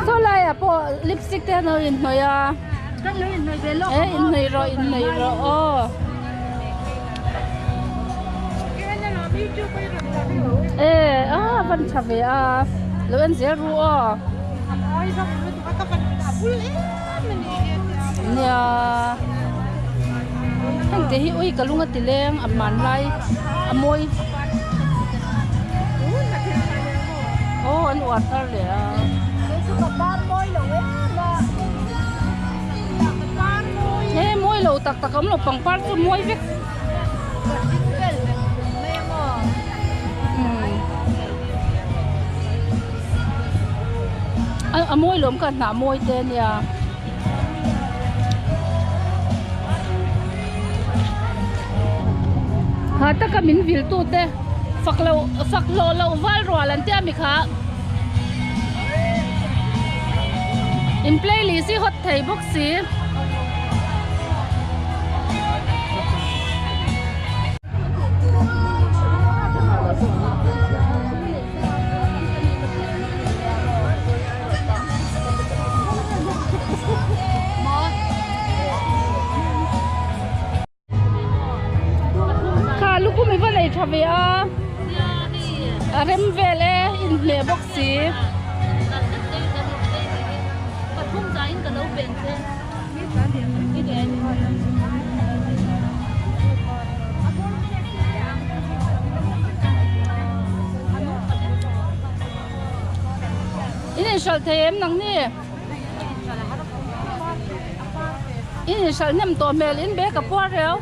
Saw laiah pawh lipstick te an lo inhnawih a eh inhnawih rawh inhnawih rawh aw eh a van tha ve a lo en zel ru aw nia heng te hi ui ka lung a ti leng a hmanlai a mawi aw an uar thar leh a. He mawi lo tak tak a awm lo pangpar chu mawi vek. A mawi lawm ka hnah mawi te ania. Ha taka min vil tu te fak lo fak hlawh loh val rual an tia mi kha. In playlist hi hot thei bawk si. Kha lukhum i va nei tha ve a, a rem vel e inhmeh bawk si. In inhralh thei em nang ni? In inhralh hnem tawh hmel in bag a puar reu.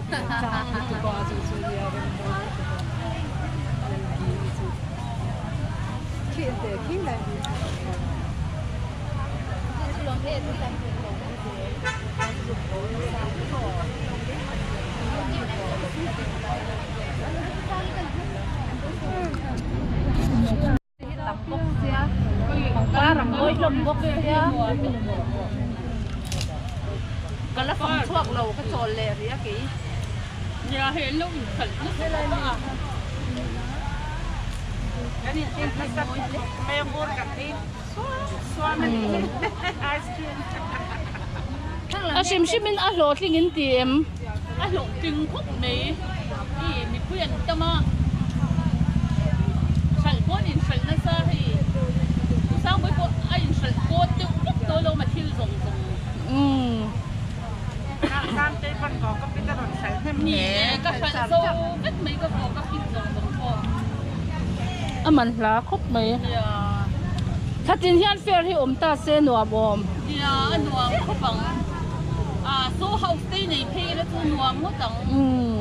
A hrim hrim in a hlawhtling in ti em? A hlawhtling khawp mai i mipui an tam a, hralh pawh an inhralh nasa hei u Sangbawi pawh a inhralh pawt deuh vek dawn lo ma thil zawng zawng. Ni e ka hralh zo vek mai ka vawk a pin zawng zawng pawh. A man hla khawp mai. Thlatin hian fair hi awm ta se nuam awm. Nia a nuam khawp ang. A show house te nei phei ila chu nuam ngawt ang. Umm.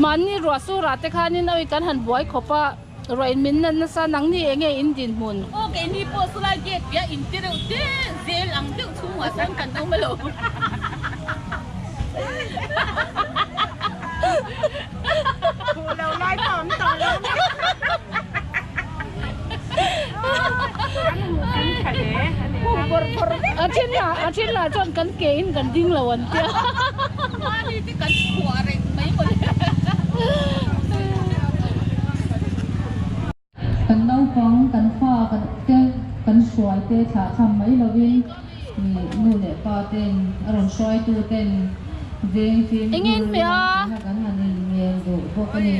Mahni ruah surah te khanin awi kan han buai khawp a. Ruah in min nat nasa nangni enge in dinhmun? Aw keini pawh chulai gate piah in ti reuh te zel ang deuh chhungah chuan kan awm alo. Khuh lo lai pawh awm tawh lo mai. Kan huh kan tha hle a ni kha. A then lah a then lah chuan kan ke in kan ding lo an tia. Mahni te kan chhuah reng mai mawle. Kan naupang, kan fa kan te kan hruai te thlah tham mai lovin ih nu leh pa ten a rawn hruaitu ten veng fimkhur lam kan han inngen duh bawk a ni.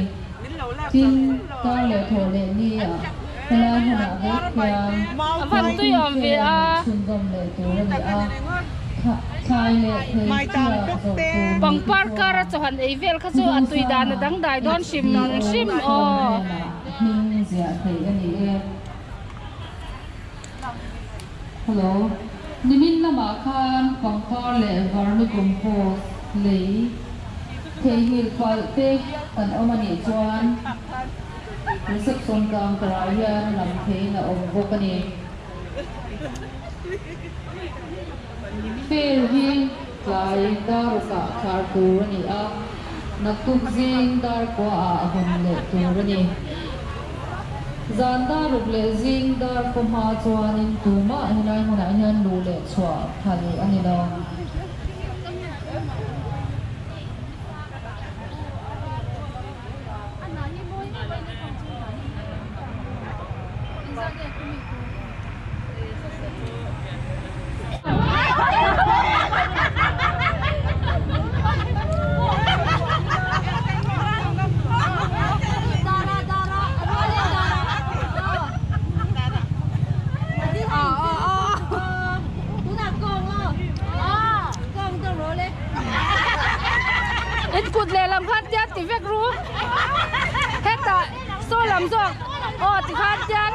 Tin, kar leh thawh leh ni ah helai hmunah vek hian thingpui fair neih chhunzawm leh tur a ni a, thlai leh thei chia zawrh tur ni te Pangpar chuan kara chawhan ei vel kha chu a tui dan a dangdai dawn hrim hrim aw. Hnenah hming ziah theih a ni e. Hello. Nimin lamah khan pangpar leh vermicompost lei theihnghilh palh te kan awm a nih chuan reception counter ah hian lam theihin a awm bawk a ni. Fair hi. Tlai dar rukah khar tur a ni a, naktuk zing dar kuaah hawn leh tur a ni. Zan dar ruk leh zing dar kaw hma chuanin tumah helai hmunah hian luh leh chhuah phal a ni lo. In kut lehlam khan tian ti vek ru hetah saw lam zawk aw ti khan tian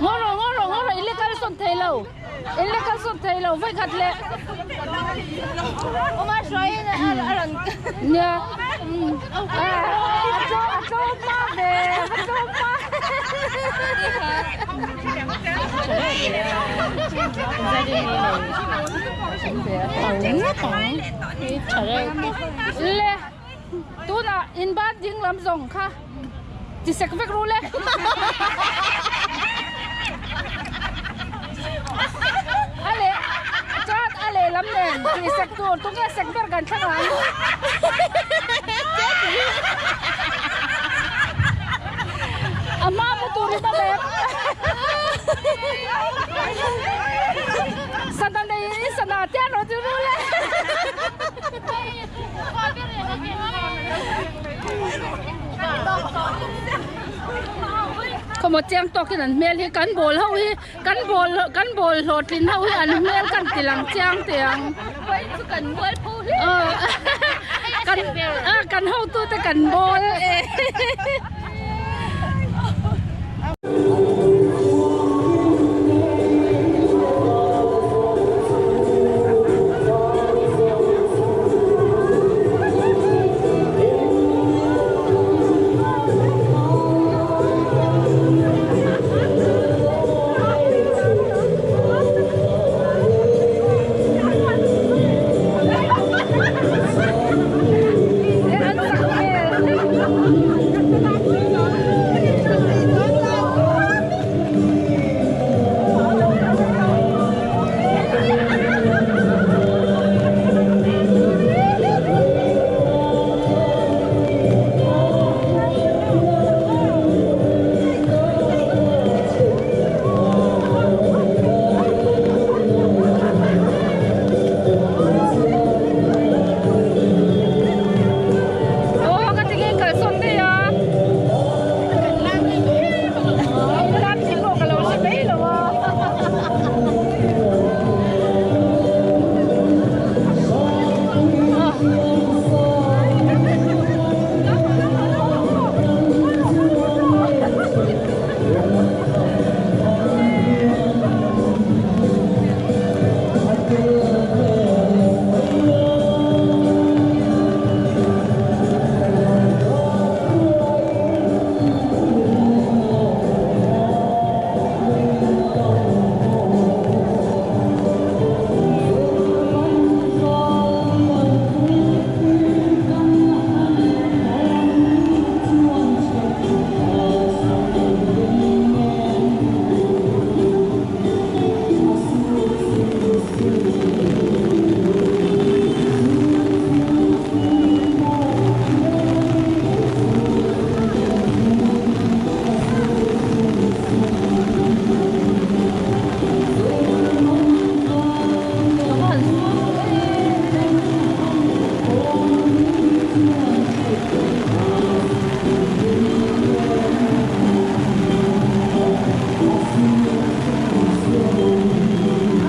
ngaw rawh ngaw rawh ngaw rawh in la kal sawn thei lo in la kal sawn thei lo vawi khat leh nia a tlawm a tlawm hma ve a tlawm hma. Le tunah in ban ding lam zawng kha ti sek vek ru le. A leh chuan a leh lam nen ti sek tur tunge sek ber kan thleng ang. A hma mu tur in awm em? Sana nei in sana tian rawh chu ru le. Khawmaw chiang tawkin an hmel hi kan ball ho hi kan ball kan ball hlawhtlin ho hi an hmel kan ti lang chiang teh ang. Kan kan hotute kan ball e. Aw ka ti nge kalsawn daih a lam tih pawh ka lo hre mai lo a.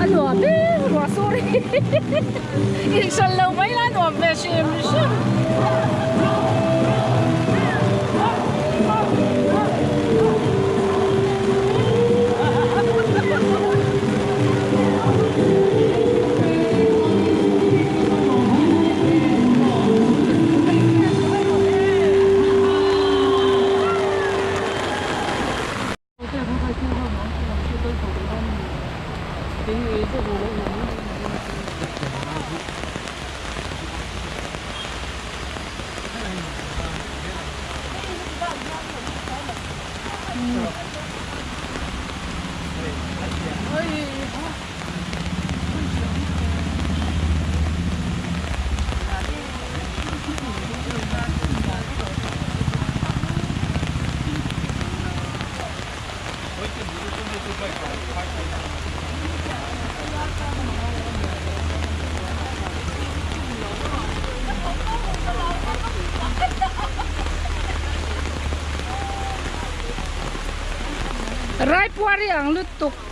A nuam e ruah sur hi inhran lo mai la a nuam ve hrim hrim. Raipuari ang lutuk.